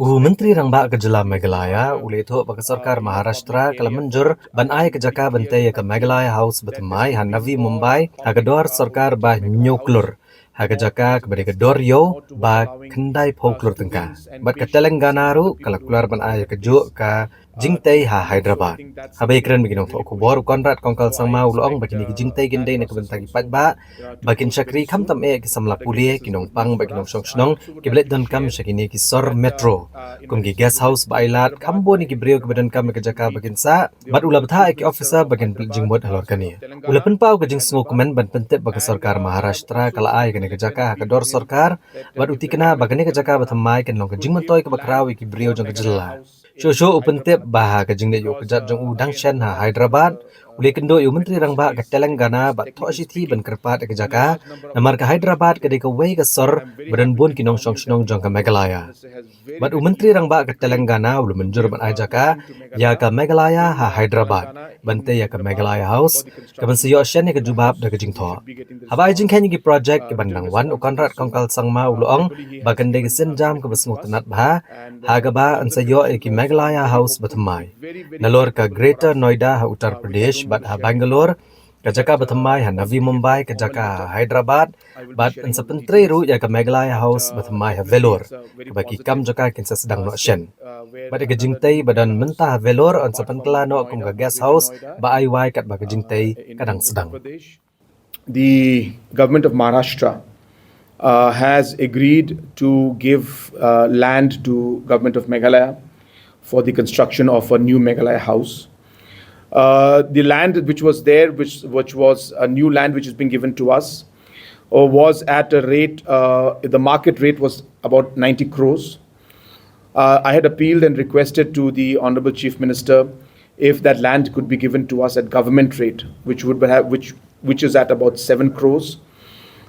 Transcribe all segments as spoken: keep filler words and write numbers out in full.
U Myntri Rangbah ka jylla Meghalaya u la ïathuh ba ka sorkar Maharashtra ka la mynjur ban ai ka jaka ban tei ïa ka Meghalaya House bathymmai ha Navi Mumbai ha ka dor sorkar ba hynñiew klur, ha ka jaka kaba dei ka dor ïew ba khyndai phew klur tyngka. Bad ka Telangana ruh ka la kular ban ai ïa kajuh ka jingtei ha Hyderabad. Haba ïakren bad ki nongthoh khubor, u Conrad Kongkal Sangma u la ong ba kine ki jingtei kin dei na ka bynta ki paidbah ba kin shakri, khamtam eh ki samla pule, ki nongpang bad ki nongshong shnong kiba leit donkam sha kine ki sor metro, kum ki guest house ba ailad, kham bun ïa ki briew kiba donkam ïa ka jaka ba kin sah. Bad u la bthah ïa ki officer ba kin pynleit jingmut halor kane. U la pynpaw ka jingsngewkmen ban pyntip ba ka sorkar Maharashtra ka la ai kane ka jaka ha ka dor sorkar, bad u tikna ba kane ka jaka bathymmai kan long ka jingmyntoi kaba khraw ïa ki briew jong ka jylla. Shuh shuh u pyntip ba ha ka jingleit ïuh kjat jong u dang shen ha Hyderabad, u la ïakynduh ïa u Myntri Rangbah ka Telangana ba thoh shithi ban kyrpad ïa ka jaka, namar ka Hyderabad ka dei kawei ka sor ba don bun ki nongshong shnong jong ka Meghalaya. Bad u Myntri Rangbah ka Telangana u la mynjur ban ai jaka ïa ka Meghalaya ha Hyderabad ban tei ïa ka Meghalaya House, kaban sa ïoh shen ïa ka jubab da ka jingthoh. Haba ai jingkheiñ ïa ki projek kiban dang wan, u Conrad Kongkal Sangma u la ong ba kan dei ka sienjam kaba sngewtynnat bha, ha kaba yn sa ïoh ïa ki Meghalaya House bathymmai. Nalor ka Greater Noida ha Uttar Pradesh bad ha Bangalore, ka jaka bathymmai ha Navi Mumbai, ka jaka ha Hyderabad, bad yn sa pyntrei ruh ïa ka Meghalaya House bathymmai ha Vellore, kaba ki kam jaka kin sa sdang noh shen. Bad ïa ka jingtei ba don mynta ha Vellore yn sa pynkylla noh kum ka guest house ba ai wai katba ka jingtei ka dang sdang. The government of Maharashtra uh, has agreed to give uh, land to government of Meghalaya for the construction of a new Meghalaya house. Uh, the land which was there, which, which was a new land which has been given to us, uh, was at a rate, uh, the market rate was about ninety crores. Uh, I had appealed and requested to the Honorable Chief Minister if that land could be given to us at government rate, which would have, which, which is at about seven crores.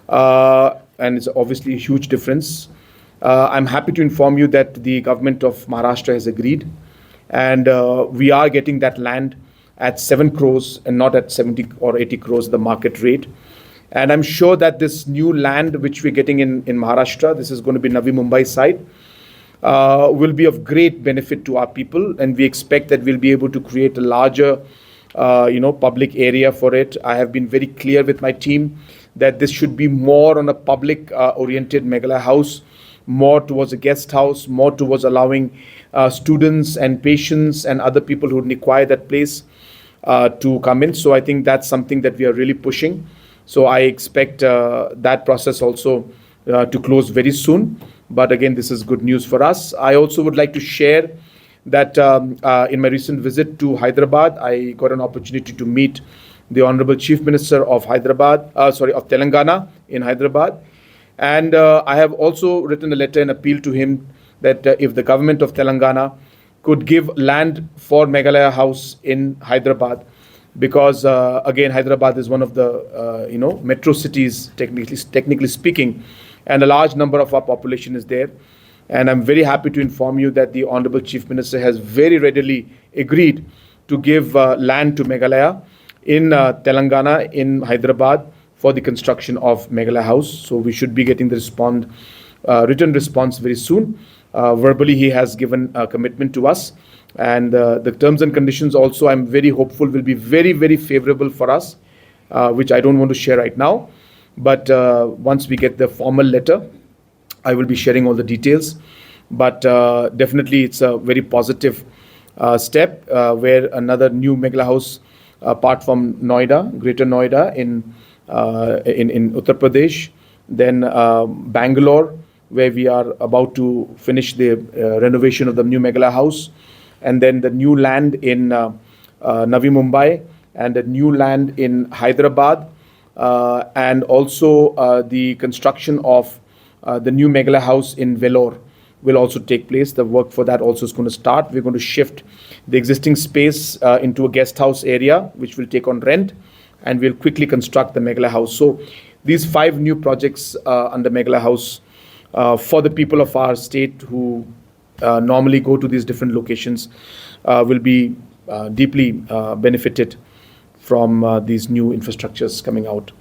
Uh, and it's obviously a huge difference. Uh, I'm happy to inform you that the government of Maharashtra has agreed, and uh, we are getting that land at seven crores and not at seventy or eighty crores, the market rate. And I'm sure that this new land which we're getting in, in Maharashtra, this is going to be Navi Mumbai side, uh, will be of great benefit to our people. And we expect that we'll be able to create a larger, uh, you know, public area for it. I have been very clear with my team that this should be more on a public uh, oriented Meghalaya house, more towards a guest house, more towards allowing uh, students and patients and other people who require that place uh, to come in. So I think that's something that we are really pushing. So I expect uh, that process also uh, to close very soon. But again, this is good news for us. I also would like to share that um, uh, in my recent visit to Hyderabad, I got an opportunity to meet the Honorable Chief Minister of Hyderabad, uh, sorry, of Telangana in Hyderabad. And uh, I have also written a letter and appeal to him that uh, if the government of Telangana could give land for Meghalaya House in Hyderabad, because uh, again, Hyderabad is one of the uh, you know, metro cities, technically, technically speaking, and a large number of our population is there. And I'm very happy to inform you that the Honorable Chief Minister has very readily agreed to give uh, land to Meghalaya in uh, Telangana, in Hyderabad, for the construction of Meghalaya House. So we should be getting the respond, uh, written response very soon. Uh, verbally, he has given a commitment to us. And uh, the terms and conditions also, I'm very hopeful, will be very, very favorable for us, uh, which I don't want to share right now. But uh, once we get the formal letter, I will be sharing all the details. But uh, definitely, it's a very positive uh, step uh, where another new Meghalaya House, apart from Noida, Greater Noida in, uh, in, in Uttar Pradesh, then uh, Bangalore, where we are about to finish the uh, renovation of the new Meghalaya House, and then the new land in uh, uh, Navi Mumbai, and the new land in Hyderabad, uh, and also uh, the construction of uh, the new Meghalaya House in Vellore will also take place. The work for that also is going to start. We're going to shift the existing space uh, into a guest house area, which will take on rent, and we'll quickly construct the Meghalaya House. So these five new projects uh, under Meghalaya House uh, for the people of our state who uh, normally go to these different locations uh, will be uh, deeply uh, benefited from uh, these new infrastructures coming out.